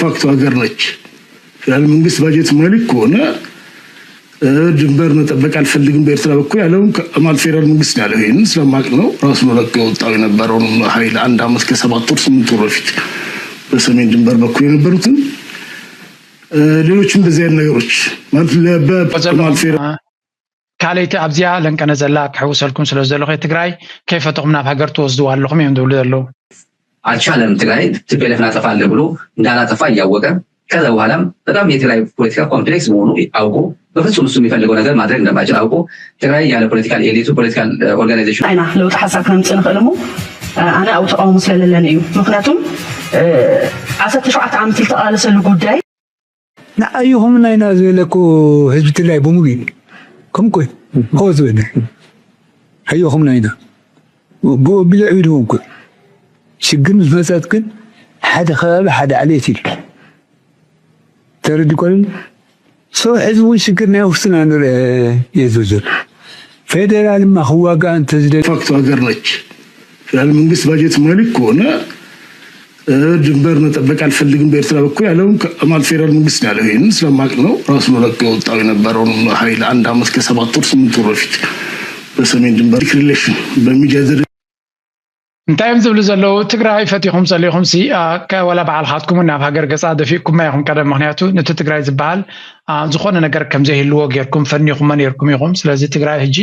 ፋክቶ ሀገር ነች። ፌዴራል መንግስት ባጀት የማይልክ ከሆነ ድንበር መጠበቅ አልፈልግም በኤርትራ በኩል ያለውን ከማል ፌዴራል መንግስት ነው ያለው። ይህንን ስለማቅ ነው ራሱ መለክ ወጣው የነበረውን ኃይል አንድ አመት ከሰባት ወር ስምንት ወር በፊት በሰሜን ድንበር በኩል የነበሩትን ሌሎችም እንደዚህ አይነት ነገሮች ማለት ለማል ፌዴራል ካልይቲ ኣብዚኣ ለንቀነ ዘላ ክሕውሰልኩም ስለ ዘለኹ ትግራይ ከይፈተኹም ናብ ሃገር ትወስድዋ ኣለኹም እዮም ዝብሉ ዘለዉ። አልቻለም። ትግራይ ቲፒኤልኤፍ እናጠፋለን ብሎ እንዳላጠፋ እያወቀ ከዛ በኋላም በጣም የትግራይ ፖለቲካ ኮምፕሌክስ መሆኑ አውቆ በፍጹም እሱ የሚፈልገው ነገር ማድረግ እንደማይችል አውቆ ትግራይ ያለ ፖለቲካል ኤሊቱ ፖለቲካል ኦርጋናይዜሽን ኢና ለውጢ ሓሳብ ክነምፅእ ንኽእል እሞ ኣነ ኣብኡ ተቃውሞ ስለለለኒ እዩ። ምክንያቱም ዓሰርተ ሸውዓተ ዓመት ዝተቃለሰሉ ጉዳይ ንዓይኹም ናይና ዝበለኩ ህዝቢ ትግራይ ብምሉ እዩ። ከም ኮይ ሆ ዝበለ ኣየኹም ናይና ብኡ ብልዕ ኢልዎም ኮ ሽግር ምስ መፀት ግን ሓደ ከባቢ ሓደ ዓሌት ኢሉ ተረዲ ኮነ ሰው ሕዚ እውን ሽግር ናይ ውስጥና ንርኢ የዝብዝብ ፌዴራልማ ክዋጋእ እንተዝደ ፋክቶ ሀገር ነች። ፌዴራል መንግስት ባጀት የማይልክ ከሆነ ድንበር መጠበቅ አልፈልግም በኤርትራ በኩል ያለውን ከማል ፌዴራል መንግስት ነው ያለው። ይህንን ስለማቅ ነው ራሱ መለክ ወጣው የነበረውን ኃይል አንድ አመት ከሰባት ወር ስምንት ወር በፊት በሰሜን ድንበር ሪሌሽን በሚዲያ ደረጃ እንታይ እዮም ዝብሉ ዘለዉ? ትግራይ ፈቲኹም ጸሊኹም ሲ ወላ ባዕልኻትኩም ናብ ሃገር ገጻ ደፊእኩማ ኢኹም ቀደም። ምክንያቱ ነቲ ትግራይ ዝበሃል ዝኾነ ነገር ከም ዘይህልዎ ጌርኩም ፈኒኹሞ ኔርኩም ኢኹም። ስለዚ ትግራይ ሕጂ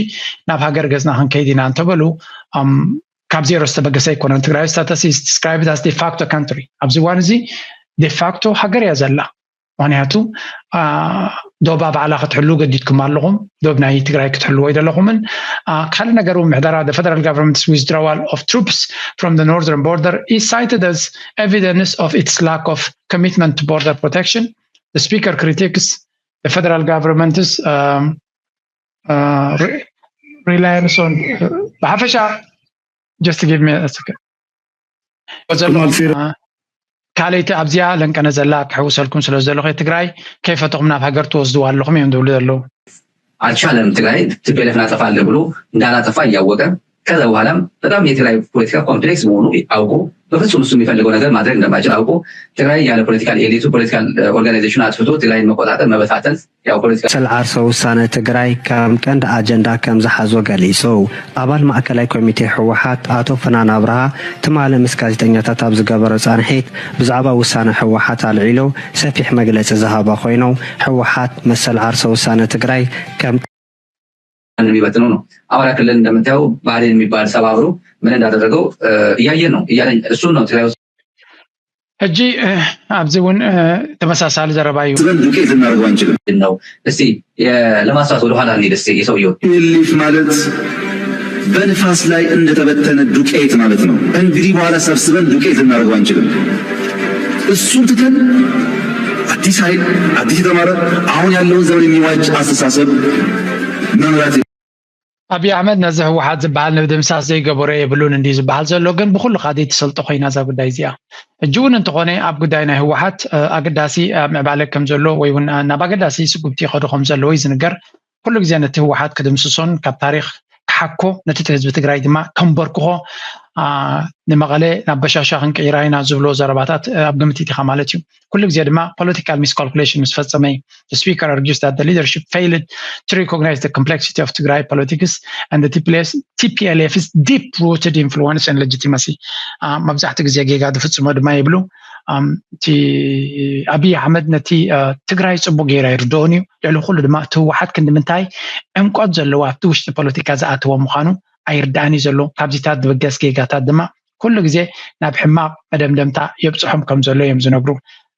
ናብ ሃገር ገጽና ክንከይድ ኢና እንተበሉ ካብ ዜሮ ዝተበገሰ ኣይኮነን። ትግራይ status is described as de facto country ኣብዚ እዋን እዚ ዴፋክቶ ሃገር እያ ዘላ። ምክንያቱ ዶባ ባዕላ ክትሕሉ ገዲድኩም ኣለኹም። ዶብ ናይ ትግራይ ክትሕልዎ ኣይደለኹምን። ካልእ ነገር እውን ምሕደራ the federal government's withdrawal of troops from the northern border is cited as evidence of its lack of commitment to border protection. The speaker critiques the federal government's um, uh, re- reliance on ብሓፈሻ just give me a second ከማል ፌዴራል ካልይቲ ኣብዚኣ ለንቀነ ዘላ ክሕውሰልኩም ስለ ዘለኹ ትግራይ ከይፈተኹም ናብ ሃገር ትወስድዋ ኣለኹም እዮም ዝብሉ ዘለዉ። አልቻለም። ትግራይ ቲፒኤልኤፍ እናጠፋለን ብሎ እንዳላጠፋ እያወቀ ከዛ በኋላም በጣም የትግራይ ፖለቲካ ኮምፕሌክስ መሆኑ አውቆ በፍጹም እሱ የሚፈልገው ነገር ማድረግ እንደማይችል አውቆ ትግራይ ያለ ፖለቲካል ኤሊቱ ፖለቲካል ኦርጋናይዜሽን አጥፍቶ ትግራይን መቆጣጠር መበታተን ያው ፖለቲካ መሰል ዓርሰ ውሳነ ትግራይ ከም ቀንዲ ኣጀንዳ ከም ዝሓዞ ገሊጹ። ኣባል ማእከላይ ኮሚቴ ህወሓት ኣቶ ፍናን ኣብርሃ ትማሊ ምስ ጋዜጠኛታት ኣብ ዝገበሮ ጻንሒት ብዛዕባ ውሳነ ህወሓት ኣልዒሉ ሰፊሕ መግለጺ ዝሃበ ኮይኑ፣ ህወሓት መሰል ዓርሰ ውሳነ ትግራይ ከም የሚበትነው ነው። አማራ ክልል እንደምታየው ብአዴን የሚባል ሰባብሮ ምን እንዳደረገው እያየን ነው እያለ እሱን ነው ትግራይ ውስጥ ሕጂ ኣብዚ እውን ተመሳሳሊ ዘረባ እዩ። ስበን ዱቄት ልናደርገው አንችልም። ነው። እስቲ ለማስታወስ ወደኋላ እንሂድ። እስቲ የሰውየው ቲፒኤልኤፍ ማለት በንፋስ ላይ እንደተበተነ ዱቄት ማለት ነው። እንግዲህ በኋላ ሰብስበን ዱቄት ልናደርገው አንችልም። እሱን ትተን አዲስ ኃይል፣ አዲስ የተማረ፣ አሁን ያለውን ዘመን የሚዋጅ አስተሳሰብ መምራት ኣብይ ኣሕመድ ነዚ ህወሓት ዝበሃል ንምድምሳስ ዘይገበሮ የብሉን እንድዩ ዝበሃል ዘሎ፣ ግን ብኩሉ ካዲ ትሰልጦ ኮይና እዛ ጉዳይ እዚኣ። ሕጂ እውን እንተኾነ ኣብ ጉዳይ ናይ ህወሓት ኣገዳሲ ምዕባለ ከም ዘሎ ወይ እውን ናብ ኣገዳሲ ስጉምቲ ይኸዱ ከም ዘለዉ እዩ ዝንገር። ኩሉ ግዜ ነቲ ህወሓት ክድምስሶን ካብ ታሪኽ ክሓኮ ነቲ ህዝቢ ትግራይ ድማ ከንበርክኾ ንመቐለ ናብ በሻሻ ክንቅይራ ኢና ዝብሎ ዘረባታት ኣብ ግምት ኢኻ ማለት እዩ። ኩሉ ግዜ ድማ political miscalculation ምስ ፈጸመ እዩ። The speaker argues that the leadership failed to recognize the complexity of Tigray politics and the T P L F's deep-rooted influence and legitimacy. መብዛሕትኡ ግዜ ጌጋ ዝፍጽሞ ድማ ይብሉ። እቲ ኣብይ ኣሕመድ ነቲ ትግራይ ጽቡቅ ገይሩ ኣይርድኦን እዩ። ልዕሊ ኩሉ ድማ እቲ ህወሓት ክንዲ ምንታይ ዕምቆት ዘለዎ ኣብቲ ውሽጢ ፖለቲካ ዝኣተወ ምዃኑ ኣይርዳእን እዩ ዘሎ። ካብዚታት ዝብገስ ጌጋታት ድማ ኩሉ ግዜ ናብ ሕማቕ መደምደምታ የብፅሖም ከም ዘሎ እዮም ዝነግሩ።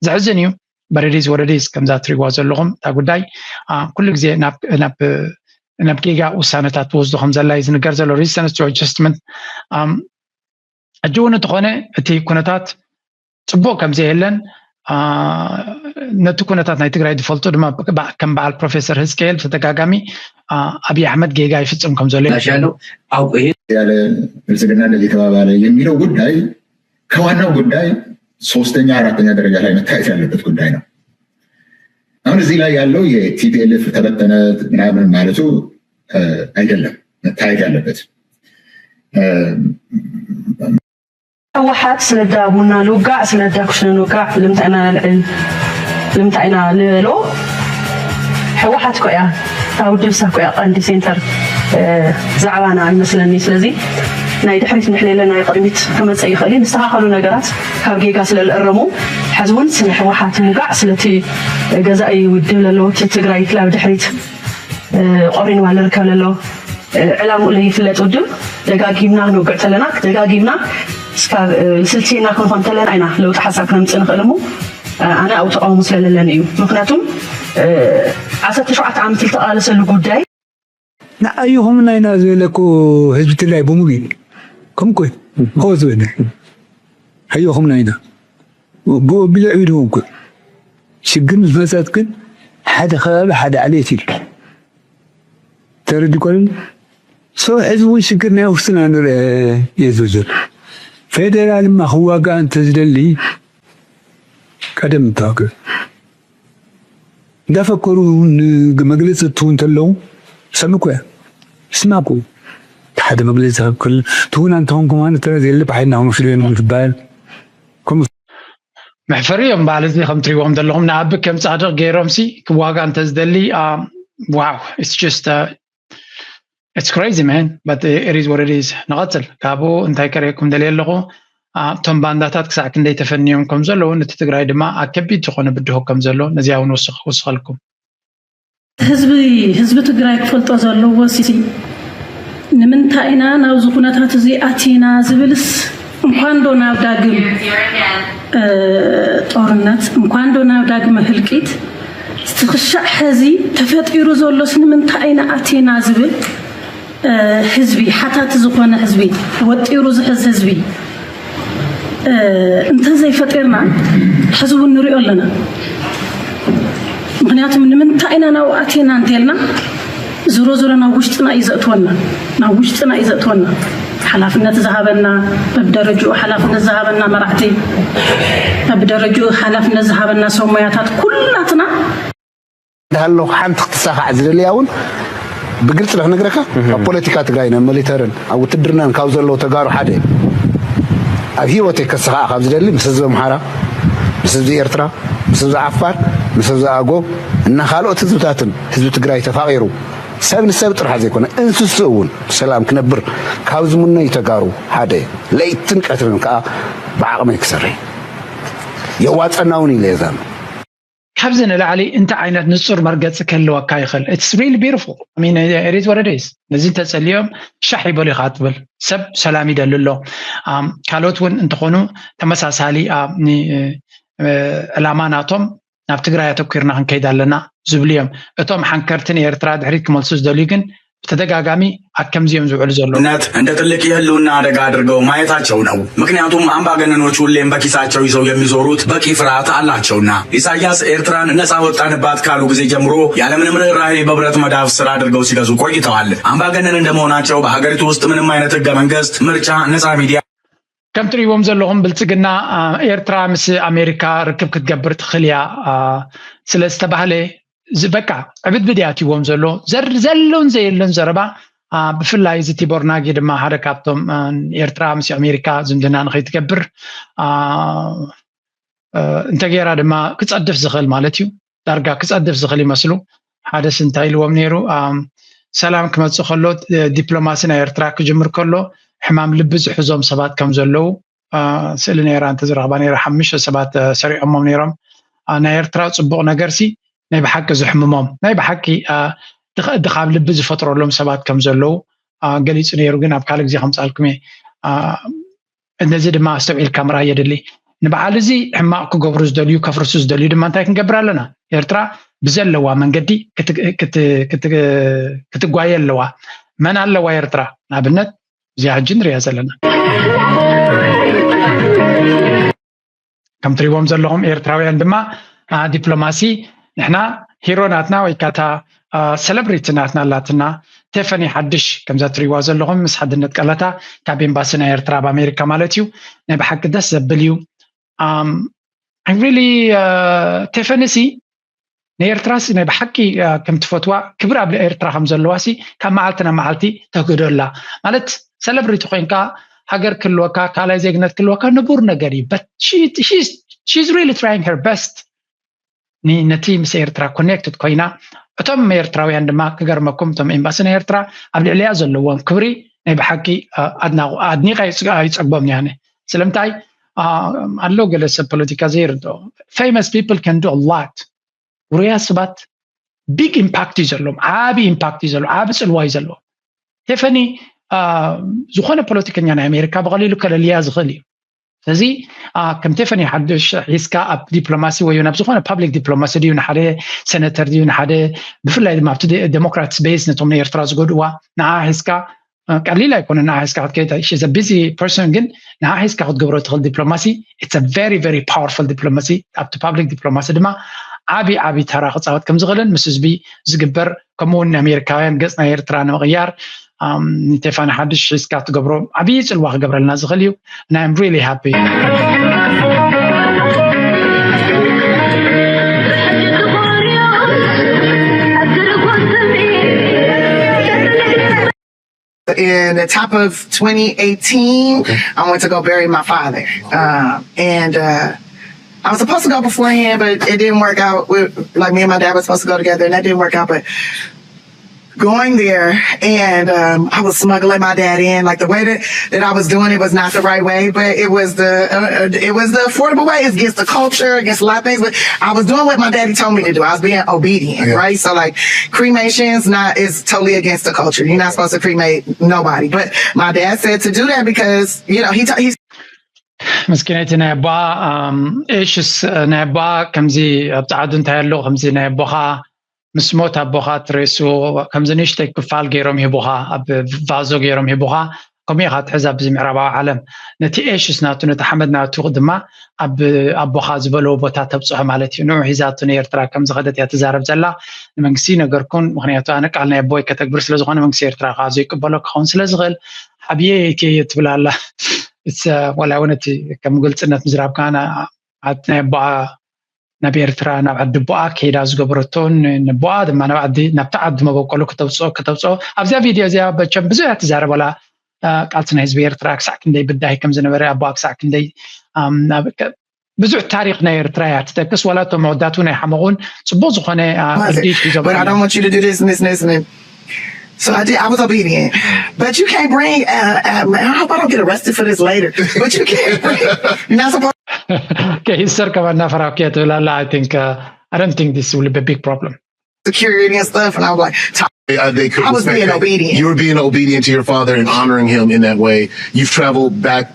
ዘሕዝን እዩ። በረዲስ ወረዲስ ከምዛ ትሪዋ ዘለኹም እታ ጉዳይ ኩሉ ግዜ ናብ ጌጋ ውሳነታት ትወስዱ ከም ዘላ እዩ ዝንገር ዘሎ። Resistance to adjustment ሕጂ እውን እንተኾነ እቲ ኩነታት ፅቡቅ ከም ዘየለን ነቲ ኩነታት ናይ ትግራይ ዝፈልጡ ድማ ከም በዓል ፕሮፌሰር ህዝቅኤል ብተደጋጋሚ ኣብይ ኣሕመድ ጌጋ ይፍፅም ከም ዘሎ ያለው አውቆ ይሄ ያለ ብልጽግና እንደዚህ ተባባለ የሚለው ጉዳይ ከዋናው ጉዳይ ሶስተኛ አራተኛ ደረጃ ላይ መታየት ያለበት ጉዳይ ነው። አሁን እዚህ ላይ ያለው የ T P L F ተበተነ ምናምን ማለቱ አይደለም መታየት ያለበት። ህወሓት ስለዳ ቡና ንውጋዕ ስለዳ ኩሽነ ንውጋዕ ልምንታይ ኢና ነልዕል ልምንታይ ኢና ንበሎ? ህወሓት እኮ እያ፣ እታ ውድብ እሳ እኮ እያ ቀንዲ ሴንተር ዛዕባና ይመስለኒ። ስለዚ ናይ ድሕሪት ንሕሌለ ናይ ቅድሚት ክመፀ ይኽእል እዩ። ንስተኻኸሉ ነገራት ካብ ጌጋ ስለልእረሙ፣ ሕዚ እውን ስለ ህወሓት ምውጋዕ ስለቲ ገዛኢ ውድብ ለለዎ ትግራይ ላብ ድሕሪት ቆሪንዋ ልርከብ ለሎ ዕላምኡ ለይፍለጥ ውድብ ደጋጊምና ክንውግዕ ተለና ደጋጊምና ስልትና ክንኾን ተለና ኢና ለውጢ ሓሳብ ክነምፅእ ንኽእል። እሞ ኣነ ኣብኡ ተቃውሞ ስለለለኒ እዩ። ምክንያቱም ዓሰርተ ሸውዓተ ዓመት ዝተቃለሰሉ ጉዳይ ንኣይኹምና ኢና ዝበለኩ ህዝቢ ትግራይ ብምሉ እዩ። ከም ኮይ ሆ ዝበለ ኣይኹምና ኢና ብኡ ቢልዕ ኢልዎም ኮ ሽግር ምስ መፀት ግን ሓደ ከባቢ ሓደ ዓሌት ኢሉ ተረዲ ኮነ ሰው ሕዚ እውን ሽግር ናይ ውስጥና ንርአ የዝብል ዘሎ ፌደራል ማ ክዋጋ እንተዝደሊ ቀደም ተዋገ እንዳፈከሩ መግለፂ ትው እንተለዉ ሰሚ ኮያ ስማኩ ሓደ መግለፂ ክል ትውን እንተኾንኩም ኣነ ተረ ዘለ ባሕና ሆኖ ሽዶ ትበሃል መሕፈሪ እዮም በዓል እዚ ከም ትሪዎም ዘለኹም ንኣቢ ከም ፃድቕ ገይሮም ሲ ክዋጋ እንተዝደሊ wow it's just it's crazy man but it is what it is ንቐፅል ካብኡ እንታይ ከርእየኩም ደልየ ኣለኹ እቶም ባንዳታት ክሳዕ ክንደይ ተፈንዮም ከም ዘለዉ ነቲ ትግራይ ድማ ኣብ ከቢድ ዝኾነ ብድሆ ከም ዘሎ ነዚኣ እውን ወስኸልኩም ህዝቢ ህዝቢ ትግራይ ክፈልጦ ዘለዎ ሲ ንምንታይ ኢና ናብዚ ኩነታት እዚ ኣቲና ዝብልስ እንኳን ዶ ናብ ዳግም ጦርነት እንኳን ዶ ናብ ዳግመ ህልቂት እቲ ክሻዕ ሕዚ ተፈጢሩ ዘሎስ ንምንታይ ኢና ኣቲና ዝብል ህዝቢ ሓታቲ ዝኾነ ህዝቢ ወጢሩ ዝሕዝ ህዝቢ እንተዘይፈጢርና ሕዚ እውን ንሪኦ ኣለና። ምክንያቱም ንምንታይ ኢና ናብኡ ኣቲና እንተልና ዝሮ ዝሮ ናብ ውሽጥና እዩ ዘእትወና ናብ ውሽጥና እዩ ዘእትወና ሓላፍነት ዝሃበና በብደረጅኡ ሓላፍነት ዝሃበና መራሕቲ በብደረጅኡ ሓላፍነት ዝሃበና ሰብ ሞያታት ኩላትና እንዳሃለኹ ሓንቲ ክትሳኻዕ ዝደልያ እውን ብግልፂ ዶ ክነግረካ ኣብ ፖለቲካ ትግራይ ነ ሚሊተርን ኣብ ውትድርናን ካብ ዘለዉ ተጋሩ ሓደ ኣብ ህይወተይ ከስኻዕ ካብ ዝደሊ ምስ ህዝቢ ኣምሓራ ምስ ህዝቢ ኤርትራ ምስ ህዝቢ ዓፋር ምስ ህዝቢ ኣጎብ እና ካልኦት ህዝብታትን ህዝቢ ትግራይ ተፋቒሩ ሰብ ንሰብ ጥራሕ ዘይኮነ እንስስኡ እውን ብሰላም ክነብር ካብ ዝምነዩ ተጋሩ ሓደ ለይትን ቀትርን ከዓ ብዓቕመይ ክሰርሕ የዋፀና እውን ኢለ የዛም ካብዚ ንላዕሊ እንታይ ዓይነት ንፁር መርገፂ ክህልወካ ይኽእል it's really beautiful I mean it is what it is ነዚ እንተፀልዮም ሻሕ ይበሉ ኢኻ ትብል ሰብ ሰላም ይደሊ ኣሎ ካልኦት እውን እንተኾኑ ተመሳሳሊ ዕላማ ናቶም ናብ ትግራይ ኣተኲርና ክንከይድ ኣለና ዝብሉ እዮም እቶም ሓንከርቲ ንኤርትራ ድሕሪት ክመልሱ ዝደልዩ ግን ብተደጋጋሚ ኣብ ከምዚኦም ዝውዕሉ ዘለዉ። ነት እንደ ትልቅ የህልውና አደጋ አድርገው ማየታቸው ነው። ምክንያቱም አምባገነኖች ሁሌም በኪሳቸው ይዘው የሚዞሩት በቂ ፍርሃት አላቸውና። ኢሳያስ ኤርትራን ነጻ ወጣንባት ካሉ ጊዜ ጀምሮ ያለምንም ርህራሄ በብረት መዳፍ ስር አድርገው ሲገዙ ቆይተዋል። አምባገነን እንደመሆናቸው በሀገሪቱ ውስጥ ምንም አይነት ህገ መንግስት፣ ምርጫ፣ ነጻ ሚዲያ፣ ከም ትሪእዎም ዘለኹም ብልፅግና ኤርትራ ምስ ኣሜሪካ ርክብ ክትገብር ትኽእል እያ ስለ ዝተባህለ በቃ ዕብድብድ እያ ኣትይዎም ዘሎ ዘለውን ዘየለን ዘረባ ብፍላይ እዚ ቲቦር ናጊ ድማ ሓደ ካብቶም ኤርትራ ምስ ኣሜሪካ ዝምድና ንኸይትገብር እንተገይራ ድማ ክፀድፍ ዝኽእል ማለት እዩ ዳርጋ ክፀድፍ ዝኽእል ይመስሉ ሓደስ እንታይ ኢልዎም ነይሩ ሰላም ክመፅእ ከሎ ዲፕሎማሲ ናይ ኤርትራ ክጅምር ከሎ ሕማም ልቢ ዝሕዞም ሰባት ከም ዘለዉ ስእሊ ነይራ እንተዝረኽባ ነይራ ሓሙሽተ ሰባት ሰሪዖሞም ነይሮም ናይ ኤርትራ ፅቡቕ ነገርሲ ናይ ብሓቂ ዝሕምሞም ናይ ብሓቂ ድኻብ ልቢ ዝፈጥረሎም ሰባት ከም ዘለዉ ገሊፁ ነይሩ ግን ኣብ ካልእ ግዜ ከምፃልኩም እየ ነዚ ድማ ኣስተውዒልካ ምርኣይ የድሊ ንበዓል እዚ ሕማቕ ክገብሩ ዝደልዩ ከፍርሱ ዝደልዩ ድማ እንታይ ክንገብር ኣለና ኤርትራ ብዘለዋ መንገዲ ክትጓየ ኣለዋ መን ኣለዋ ኤርትራ ንኣብነት እዚኣ ሕጂ ንሪኣ ዘለና ከም ትሪዎም ዘለኹም ኤርትራውያን ድማ ዲፕሎማሲ ንሕና ሂሮ ናትና ወይ ካታ ሰለብሪቲ ናትና ኣላትና ቴፈኒ ሓድሽ ከምዛ ትሪዋ ዘለኹም ምስ ሓድነት ቀለታ ካብ ኤምባሲ ናይ ኤርትራ ኣብ ኣሜሪካ ማለት እዩ ናይ ብሓቂ ደስ ዘብል እዩ ሪሊ ቴፈኒ ሲ ንኤርትራስ ናይ ብሓቂ ከም ትፈትዋ ክብሪ ኣብ ኤርትራ ከም ዘለዋሲ ካብ መዓልቲ ናብ መዓልቲ ተግህዶ ኣላ ማለት ሰለብሪቲ ኮይንካ ሃገር ክህልወካ፣ ካልኣይ ዜግነት ክህልወካ ንቡር ነገር እዩ። But she, she's, she's really trying her best ነቲ ምስ ኤርትራ ኮኔክትድ ኮይና፣ እቶም ኤርትራውያን ድማ ክገርመኩም፣ እቶም ኤምባሲ ናይ ኤርትራ ኣብ ልዕሊያ ዘለዎም ክብሪ ናይ ብሓቂ ኣድኒቐ ኣይፀግቦም ያነ። ስለምንታይ ኣሎ ገለ ሰብ ፖለቲካ ዘይርድኦ፣ famous people can do a lot። ውሩያት ሰባት ቢግ ኢምፓክት እዩ ዘለዎም፣ ዓቢ ኢምፓክት እዩ ዘለዎም፣ ዓቢ ፅልዋ እዩ ዘለዎም። ቴፈኒ ዝኾነ ፖለቲከኛ ናይ ኣሜሪካ ብቐሊሉ ከለልያ ዝኽእል እዩ። ስለዚ ከም ቴፈኒ ሓድሽ ሒዝካ ኣብ ዲፕሎማሲ ወይ ናብ ዝኾነ ፓብሊክ ዲፕሎማሲ ድዩ ንሓደ ሴነተር ድዩ ንሓደ፣ ብፍላይ ድማ ኣብቲ ዴሞክራት ስፔስ ነቶም ንኤርትራ ዝጎድእዋ ንዓ ሒዝካ ቀሊል ኣይኮነ። ንዓ ሒዝካ ክትከይድ ቢዚ ፐርሶን፣ ግን ንዓ ሒዝካ ክትገብሮ ትኽእል ዲፕሎማሲ it's very very powerful ዲፕሎማሲ። ኣብቲ ፓብሊክ ዲፕሎማሲ ድማ ዓቢ ዓቢ ተራ ክፃወት ከም ዝኽእልን ምስ ህዝቢ ዝግበር ከምኡ እውን ንኣሜሪካውያን ገጽ ናይ ኤርትራ ንምቕያር ንቴፋኒ ሓድሽ ሒዝካ ትገብሮ ዓብዪ ጽልዋ ክገብረልና ዝኽእል እዩ። And I'm really happy. In the top of twenty eighteen, I went to go bury my father. Um, and uh, I was supposed to go beforehand, but it didn't work out. We, like me and my dad were supposed to go together, and that didn't work out. But going there and um, I was smuggling my dad in, like the way that, that I was doing it was not the right way, but it was the uh, it was the affordable way. It's against the culture, against a lot of things, but I was doing what my daddy told me to do. I was being obedient, yeah. Right? So like cremations not is totally against the culture. You're not supposed to cremate nobody, but my dad said to do that because you know he t- he's ምስኪነይቲ ናይ ኣቦኣ ኤሽስ ናይ ኣቦኣ ከምዚ ኣብ ፃዓዱ እንታይ ኣሎ ከምዚ ናይ ኣቦኻ ምስ ሞት ኣቦኻ ትሬሱ ከምዚ ንእሽተይ ክፋል ገይሮም ሂቡኻ ኣብ ቫዞ ገይሮም ሂቡኻ ከምኡ ኢኻ ትሕዛ ብዚ ምዕራባዊ ዓለም ነቲ ኤሽስ ናቱ ነቲ ሓመድ ናቱ ድማ ኣብ ኣቦኻ ዝበለዎ ቦታ ተብፅሖ ማለት እዩ። ንዑ ሒዛቱ ንኤርትራ ከም ዝኸደት እያ ትዛረብ ዘላ። ንመንግስቲ ነገርኩን ምክንያቱ ኣነ ቃል ናይ ኣቦይ ከተግብር ስለዝኾነ መንግስቲ ኤርትራ ከዓ ዘይቅበሎ ክኸውን ስለዝኽእል ሓብየ የይትየ ትብል ኣላ። ዋላ እውን እቲ ከም ግልፅነት ምዝራብካ ኣት ናይ ኣቦኣ ናብ ኤርትራ ናብ ዓዲ ኣቦኣ ከይዳ ዝገበረቶ ንቦኣ ድማ ናብ ዓዲ ናብቲ ዓዲ መበቆሉ ከተብፅኦ ከተብፅኦ ኣብዚኣ ቪድዮ እዚኣ በቸም ብዙሕ ትዛረበላ። ቃልሲ ናይ ህዝቢ ኤርትራ ክሳዕ ክንደይ ብዳሂ ከም ዝነበረ ኣቦኣ ክሳዕ ክንደይ ብዙሕ ታሪክ ናይ ኤርትራ እያ ትጠቅስ። ዋላ እቶም መወዳቱ ናይ ሓመቑን ፅቡቅ ዝኾነ ርድኢት ሒዞም So I did. I was obedient, but you can't bring. Uh, uh, I hope I don't get arrested for this later. But you can't bring. You're not supposed. Okay, ሂስተር ከማን ናፈራውኪ ትብል ኣላ። I think uh, I don't think this will be a big problem. Security and stuff, and I was like, they, uh, they could I was being obedient. You were being obedient to your father and honoring him in that way. You've traveled back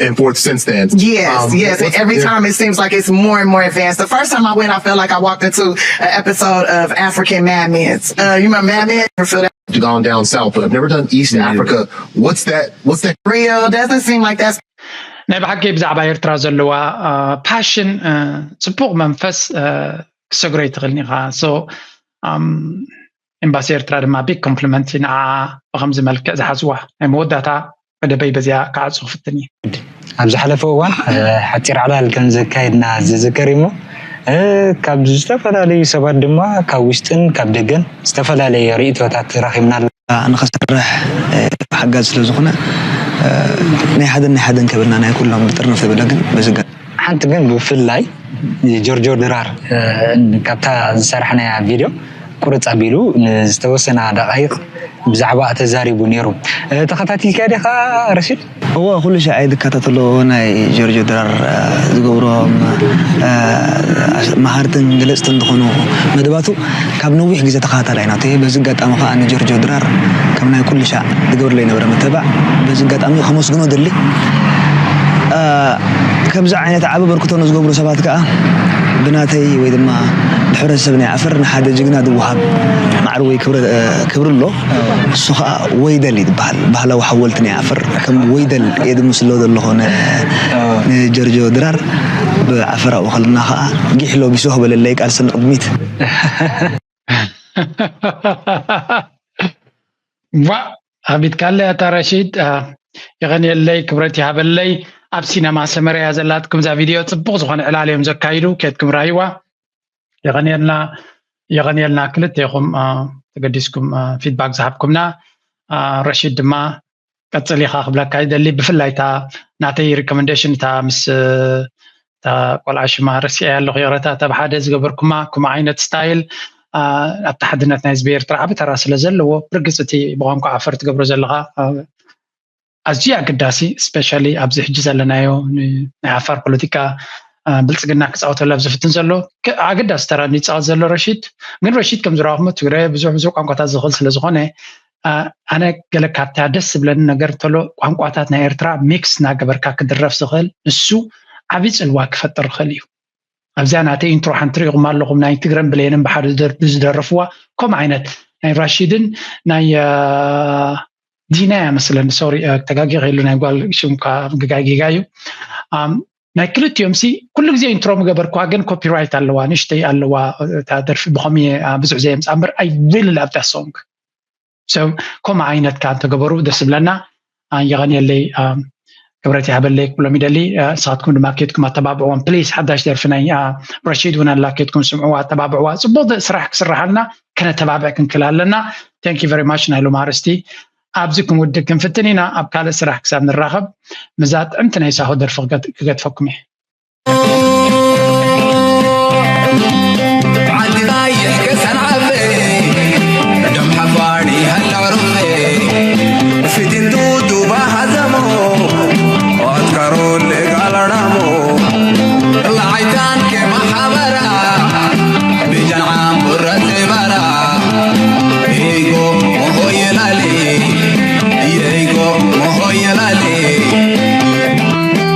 and forth since then. Yes, um, yes. And every time it seems like it's more and more advanced. The first time I went, I felt like I walked into an episode of African Mad Men. Uh, you remember Mad Men? You feel that? Gone down south, but I've never done East Africa. What's that? What's that? Real doesn't seem like that's ናይ ብሓቂ ብዛዕባ ኤርትራ ዘለዋ ፓሽን ፅቡቕ መንፈስ ክሰግሮ ይትኽእልኒ ኢኻ። So ኤምባሲ ኤርትራ ድማ ቢግ ኮምፕሊመንት ንዓ ብከምዚ መልክዕ ዝሓዝዋ ናይ መወዳእታ መደበይ በዚኣ ክዓፁ ክፍትን እዩ። ኣብ ዝሓለፈ እዋን ሓፂር ዕላል ከም ዘካየድና ዝዝከር እዩ። ካብ ዝተፈላለዩ ሰባት ድማ ካብ ውሽጥን ካብ ደገን ዝተፈላለየ ርእቶታት ረኺብና ኣሎ። ንኸሰርሕ ሓጋዝ ስለ ዝኾነ ናይ ሓደን ናይ ሓደን ከብልና ናይ ኩሎም ብጥርንፍ የብለ ግን በዝጋ ሓንቲ ግን ብፍላይ ጆርጆ ድራር ካብታ ዝሰራሕናያ ቪድዮ ቁርፅ ኣቢሉ ንዝተወሰና ደቃይቅ ብዛዕባ ተዛሪቡ ነይሩ። ተኸታቲልካ ዲኻ ረሺድ? እወ፣ ኩሉ ሻዕ እየ ዝከታተሎ። ናይ ጆርጆ ድራር ዝገብሮም መሃርትን ገለፅትን ዝኾኑ መደባቱ ካብ ነዊሕ ግዜ ተኸታታላይ ናቱ እየ። በዚ ኣጋጣሚ ከዓ ንጆርጆ ድራር ከም ናይ ኩሉ ሻዕ ዝገብርለይ ነበረ መተባዕ በዚ ኣጋጣሚ ከመስግኖ ደሊ። ከምዚ ዓይነት ዓቢ በርክቶ ንዝገብሩ ሰባት ከዓ ብናተይ ወይ ድማ ብሕብረተሰብ ናይ ዓፈር ንሓደ ጅግና ዝወሃብ ማዕሪ ወይ ክብሪ ኣሎ። እሱ ከዓ ወይደል እዩ ዝበሃል። ባህላዊ ሓወልቲ ናይ ዓፈር ከም ወይደል እየ ዝምስሎ ዘለኹ ንጀርጆ ድራር። ብዓፈር ኣብኡ ከለና ከዓ ጊሕ ሎቢሶ ክበለለይ ቃልሲ ንቅድሚት። ዋ ኣቢትካለይ ኣታ ረሺድ። የቐንየለይ፣ ክብረት ይሃበለይ። ኣብ ሲነማ ሰመረ እያ ዘላትኩም እዛ ቪድዮ። ፅቡቕ ዝኾነ ዕላል እዮም ዘካይዱ። ኬድኩም ራይዋ። የቐንየልና፣ የቐንየልና ክልቴኹም ተገዲስኩም ፊድባክ ዝሃብኩምና። ረሺድ ድማ ቀጽል ኢኻ ክብለካ ይደሊ። ብፍላይ እታ ናተይ ሪኮመንዴሽን እታ ምስ እታ ቆልዓ ሽማ ረሲዐ ኣለኹ፣ ይቕረታ። እታ ብሓደ ዝገበርኩማ፣ ኩማ ዓይነት ስታይል ኣብቲ ሓድነት ናይ ህዝቢ ኤርትራ ዓቢ ተራ ስለ ዘለዎ፣ ብርግጽ እቲ ብቋንቋ ዓፈር ትገብሮ ዘለኻ ኣዝዩ ኣገዳሲ፣ ስፔሻሊ ኣብዚ ሕጂ ዘለናዮ ናይ ዓፋር ፖለቲካ ብልጽግና ክፃወተሉ ኣብ ዝፍትን ዘሎ ኣገዳሲ ተራ ይፃወት ዘሎ ረሺድ። ግን ረሺድ ከም ዝረኣኹሞ ትግረ ብዙሕ ብዙሕ ቋንቋታት ዝኽእል ስለ ዝኾነ፣ ኣነ ገለ ካብታ ደስ ዝብለኒ ነገር እንተሎ፣ ቋንቋታት ናይ ኤርትራ ሚክስ እናገበርካ ክድረፍ ዝኽእል፣ ንሱ ዓብዪ ፅልዋ ክፈጥር ይኽእል እዩ። ኣብዚኣ ናተይ ኢንትሮ ሓንቲ ርኢኹም ኣለኹም፣ ናይ ትግረን ብሌንን ብሓደ ዝደረፍዋ፣ ከምኡ ዓይነት ናይ ራሺድን ናይ ዲና እያ መስለኒ፣ ሶሪ ተጋጊ ከይሉ ናይ ጓል ሽምካ ግጋይ ጌጋ እዩ። ናይ ክልቲኦም ሲ ኩሉ ግዜ ኢንትሮ ምገበርኳ፣ ግን ኮፒራይት ኣለዋ፣ ንሽተይ ኣለዋ እታ ደርፊ፣ ብኸምኡ ብዙሕ ዘየምፃ እምበር፣ I really love that song። ሰብ ከምኡ ዓይነት ከኣ እንተገበሩ ደስ ይብለና። የቐንየለይ፣ ክብረት ይሃበለይ ክብሎም ይደሊ። ንስኻትኩም ድማ ኬድኩም ኣተባብዕዎም ፕሊስ። ሓዳሽ ደርፊ ናይ ረሺድ እውን ኣላ፣ ኬድኩም ስምዕዋ፣ ኣተባብዕዋ። ፅቡቕ ስራሕ ክስርሓልና ከነተባብዕ ክንክል ኣለና። Thank you very much። ናይ ሎም ኣርእስቲ ኣብዚ ክንውድእ ክንፍትን ኢና። ኣብ ካልእ ስራሕ ክሳብ ንራኸብ፣ ምዛ ጥዕምቲ ናይ ሳሆ ደርፊ ክገት- ክገድፈኩም እየ።